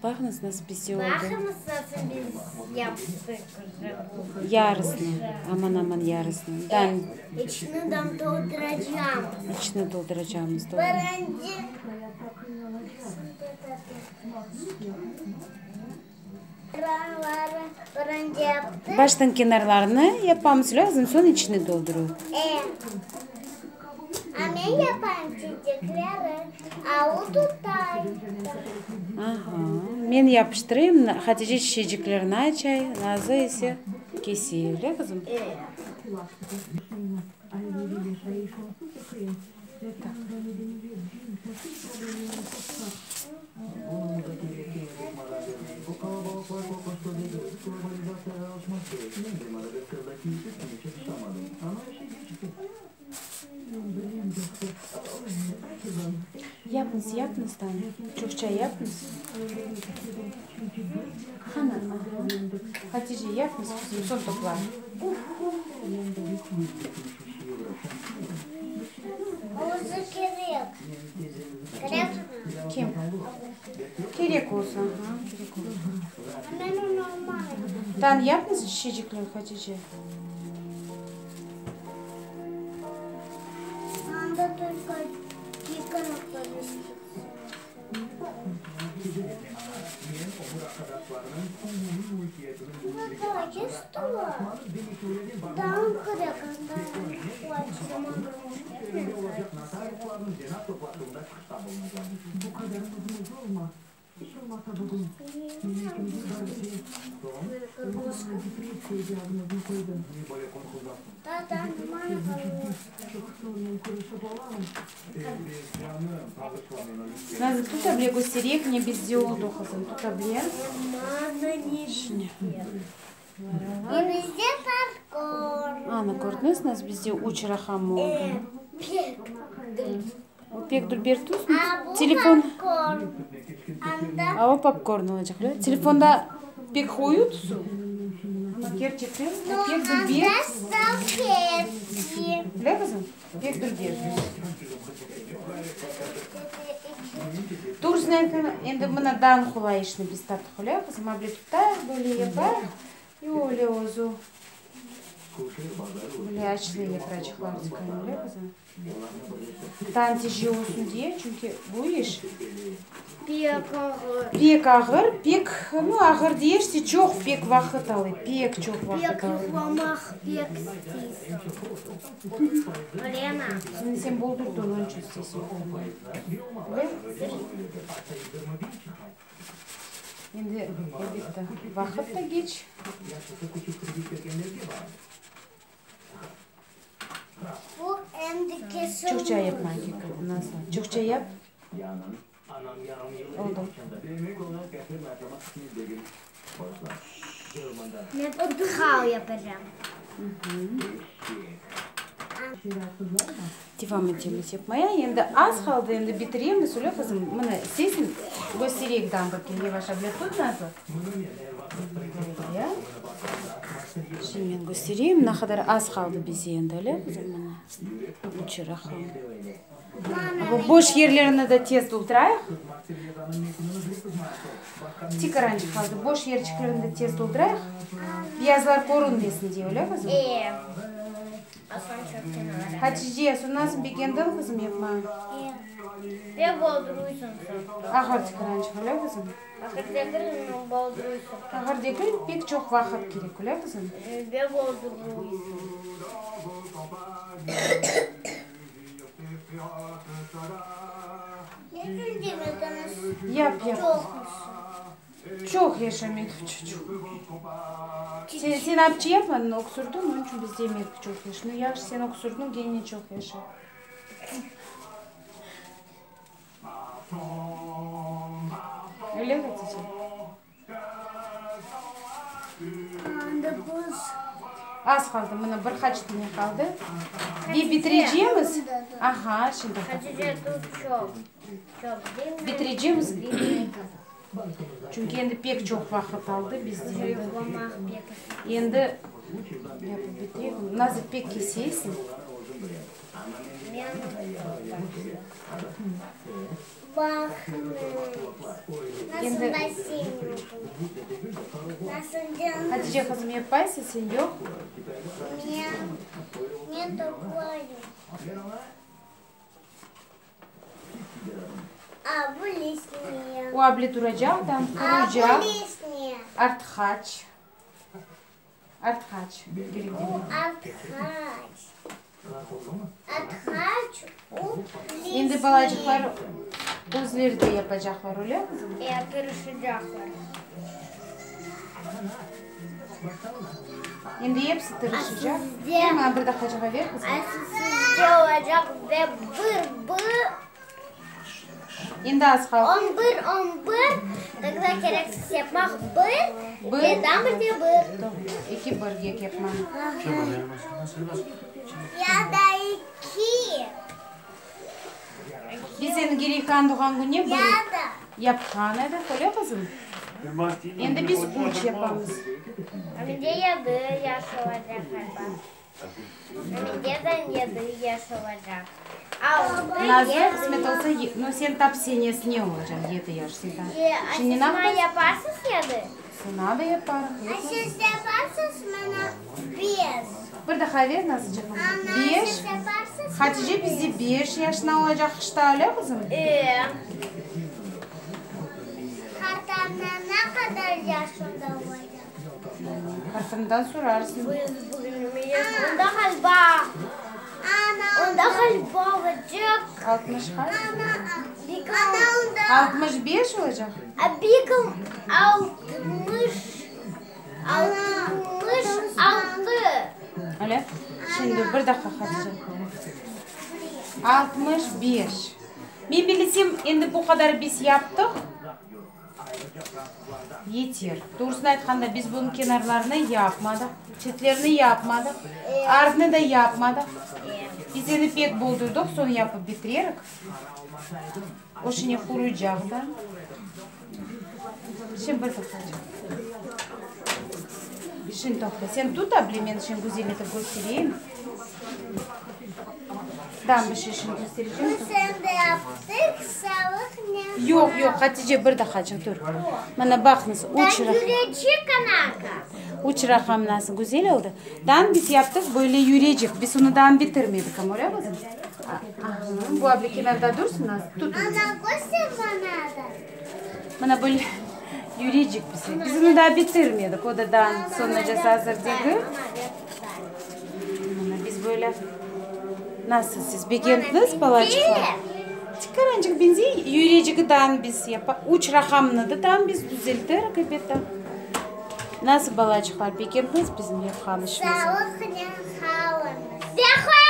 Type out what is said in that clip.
Baqıñız, nasıl bizde oldı. Baqıñız, nasıl biz yaptıq uje bu. Yarısını, aman-aman yarısını. Dan. İçini dan tolduracağımız. İçini tolduracağımız, doğru. Birinci. Birinci yaptıq. Baştan kenarlarını yapmamız lâzım, soñ içini dolduruv. E. A men yapayım çiçekleri, a o tutay. Aha, men yapıştırayım, Hatice çiçeciklerini açay, Nazlı ise kese, öyle qızım? E. Yapıñız, yapıñız da, çoqça yapıñız. Qana, aha. Hatice, yapıñız, qızım, soñ toplayıq. Özü kerek. Kerek mi? Kim? Kerek olsa, aha, kerek olsa. Men onı almayım. Tan yapıñız çiçecikler, Hatice. Anda только yıkanıp Nazlı, tuta bile köstereyik, ne bizde oldı, qızım, tuta bile. Şimdi. Bizde popcorn. Ana, kördiñiz, nasıl bizde üç raqam oldı. O pek dülber tüs. Telefon. A o popcorn olacaq, öyle? Telefonda pek qoyu tüsü, amma kerçekten o pek dülber. Öyle, qızım? Pek dülber tüs. Doğrusını aytqanda, endi mına daa qolay işni biz taptıq, öyle, qızım? Able tutayıq, böyle yapayıq, i öyle özü. Böyle açlı yapracıqlar çıqar, öyle, qızım? Taa netice olsun diye, çünki bu iş Pek ağır. Pek ağır, pek, nu, ağır diye, işte çoq pek vaqıt alay, pek çoq vaqıt Pek alay. yuqlamaq pek isteysiñ. Lena. Şimdi sen boldurdıñ, onıñ içün isteysiñ yuqlamağa. Öyle? Endi, elbette, vaqıt da keç. Bu endi kesilmiş. Çoqça yapma, Nazlı, çoqça yap. Oldı. Men portaqal yapacağım. Devam etemiz yapmaya. Endi az qaldı, endi bitiremiz, öyle qızım? Mına, isteysiñ, köstereyik dambrki. Yavaş, able tut, Nazlı. Böyle. Şimdi men köstereyim, ne qadar az qaldı bize endi, öyle qızım? Mına, üç raqam. Bu boş yerlerini de tez toldurayıq. Tikarançıq qaldı. Boş yerçiklerini de tez toldurayıq. Beyazlar körünmesin diye, öyle qızım? E, Aslan çok kenara. Hatice, sen nasıl begendiñ, qızım, yapma? E, Ve bolduruysun soñra. Ağır tikarançıq, öyle qızım? Ağır degil, но bolduruysun. Ağır degil, pek çoq vaqıt kerek, öyle qızım? Ve bolduruysun. Ne içün demediñiz? Yap, yap. Çoqmuş. Çoq yaşa, men çoq. Sen, sen apçı yapmadın, öksürdiñ, onıñ içün biz demedik çoq yaşa. Nu, yahşı, sen öksürdiñ, gene çoq yaşa. Öyle, Hatice? Anda biz. Az qaldı, mına bir qaç dane qaldı. Ve bitirecemiz. Aha, şimdi. Hatice, tut çoq. Çoq değil mi? Bitirecemiz. Çünki endi pek çoq vaqıt aldı bizde. Yuqlamaq pek. Endi yapıp bitireyik. Nazlı, pek keseysiñ. Men. Endi Hatice qızım yappaysıñ sen, yoq? O able turacaq da, quruycaq, artqaç, artqaç kerek Endi balacıqlar özleri de yapacaqlar, öyle qızım? Endi episi tırışacaq. Ber maña bir daqqaçığa ver, qızım. Endi az qaldı. Bir. Doğru. Eki birge yapmañ. Biz endi Gireykan doğğan kününe bir yapqan edik, öyle qızım? Endi biz üç yapamız. Nazlı, qısmet olsa, no, sen tap senesine olacañ, yedi yaş sen tap. Şimdi ne yapasıñ? Sana da yaparıq. Bir daha ver, Nazlıca. Beş. Hatice bizde beş yaşına olacaq qışta, öyle qızım? Qartanadan sorarsıñ. 60 qaç? 65 olacaq? Öyle? Şimdi bir daqqa, Hatice. 65. Men bilesem, endi bu qadar biz yaptıq. Yeter. Doğrusını aytqanda, biz bunıñ kenarlarını yapmadıq, çetlerini yapmadıq, ardını da yapmadıq. Biz endi pek boldurdıq, soñ yapıp bitirerik. O şine quruycaq da. Şimdi bir daqqa. Şimdi toqta. Sen tut abla, men şimdi güzel etip köstereyim. Daa bir şey şimdi kösterecem. Yoq, yoq, Hatice, bir daqqaçıq dur. Mına baqıñız, üç üç raqam nasıl güzel oldı. Daa biz yaptıq böyle yürecik, biz onı daa bitirmedik amma, öyle qızım? Bu abla kenarda dursun az, tut. Mına böyle yürecik bize. Biz onı daa bitirmedik, o da daa soñunacası azır degil. Mına biz böyle Nasıl siz begendiñiz, balaçıqlar? Tikarançıq benzey, yürecigi daa biz yapa, üç raqamnı da daa biz düzeltirik, elbette. Nasıl, balaçıqlar, begendiñiz bizim yapqan işimizni? Sağlıqnen qalıñız.